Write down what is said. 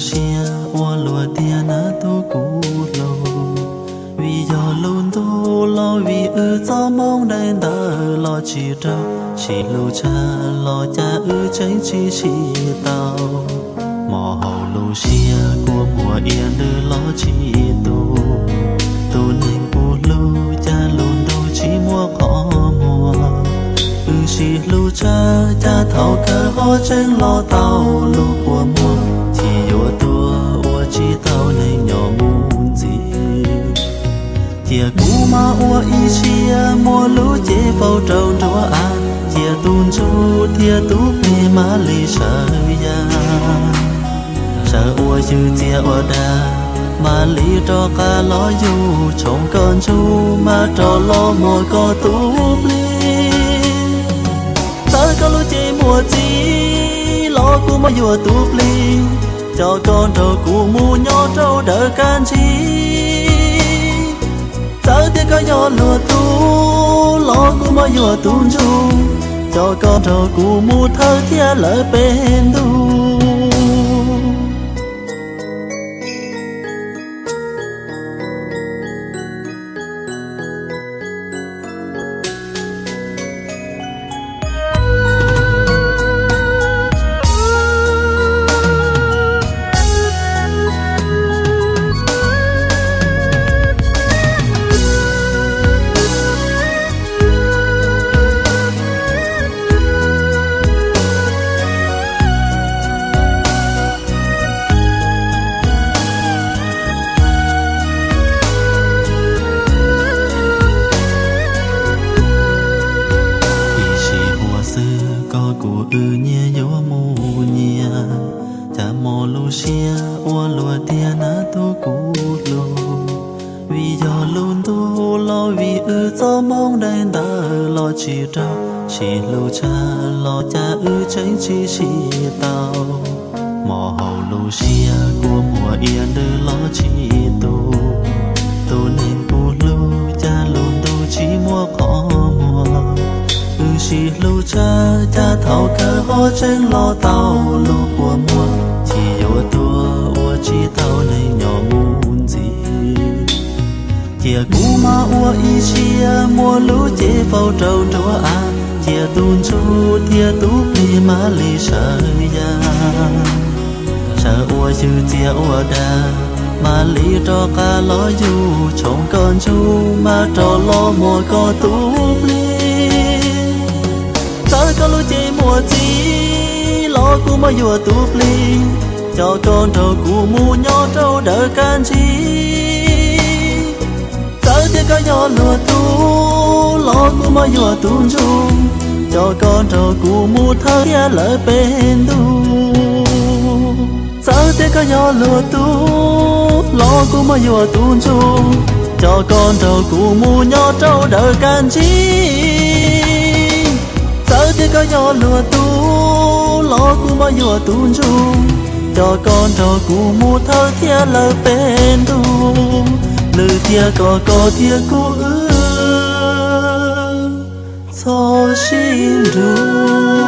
Siab ua luag tiag na tus kuv hlub, vim yog lub ntuj los vim wb txoj hmoov daim ntawv los tsis raug, sim hlub tshaj los cas wb tseem tsis sib tau. Hmo hauv lub siab kua muag ia ntws los tsis tu, tus neeg kuv hlub cas lub ntuj tsis muaj qhov muag. Wb sib hlub tshaj cas thaum kawg ho tseem los tau lub kua muag, tsis yuav tuag ua tsis tau neeg nyob mus ntxiv. Cia kuv mam ua ib siab muab lub cev faus rau nruab av, cia tus ntsuj thiab tus plig mam li sawv ya. Sawv ua ywg txias ua dag, mam li rov qab los yug tshoov koj ntsuj, mam rov los muag koj tus plig. Txawm koj lub cev muag txiv los kuv mam yuav tus plig, coj koj nrog kuv mus nyob rau dawm kab ntsig. Txawm tias koj yog luag tub los kuv mam yuav tus ntsuj, coj koj nrog kuv mus thawj thiab lawm peb ntus. Tiam sis huam xwm koj kuv wb nyias yuav mus nyias, cas hmo lub siab ua luag tiag na tus kuv hlub. Vim yog lub ntuj los vim wb txoj hmoov daim ntawv los tsis raug, sim hlub tshaj los cas wb tseem tsis sib tau. Hmo hauv lub siab kua muag ia ntws los tsis tu, tus neeg kuv hlub cas lub ntuj tsis muaj qhov muag. Wb sib hlub tshaj cas thaum kawg ho tseem los tau lub kua muag, tsis yuav tuag ua tsis tau neeg nyob mus ntxiv. Cia kuv mam ua ib siab muab lub cev faus rau nruab av, cia tus ntsuj thiab tus plig mam li sawv ya. Sawv ua ywg txias ua dag, mam li rov qab los yug tshoov koj ntsuj, mam rov los muag koj tus plig. Txawm koj lub cev muag txiv los kuv mam yuav tus plig, coj koj nrog kuv mus nyob rau dawm kab ntsig. Txawm tias koj yog luag tub los kuv mam yuav tus ntsuj, coj koj nrog kuv mus thawj thiab lawm peb ntus. Txawm tias koj yog luag tub los kuv mam yuav tus ntsuj, coj koj nrog kuv mus nyob rau dawm kab ntsig. Txawm tias koj yog luag tub los kuv mam yuav tus ntsuj, coj koj nrog kuv mus thawj thiab lawm peb ntus. Lwm tiam koj koj thiab kuv wb txhob sib nrug.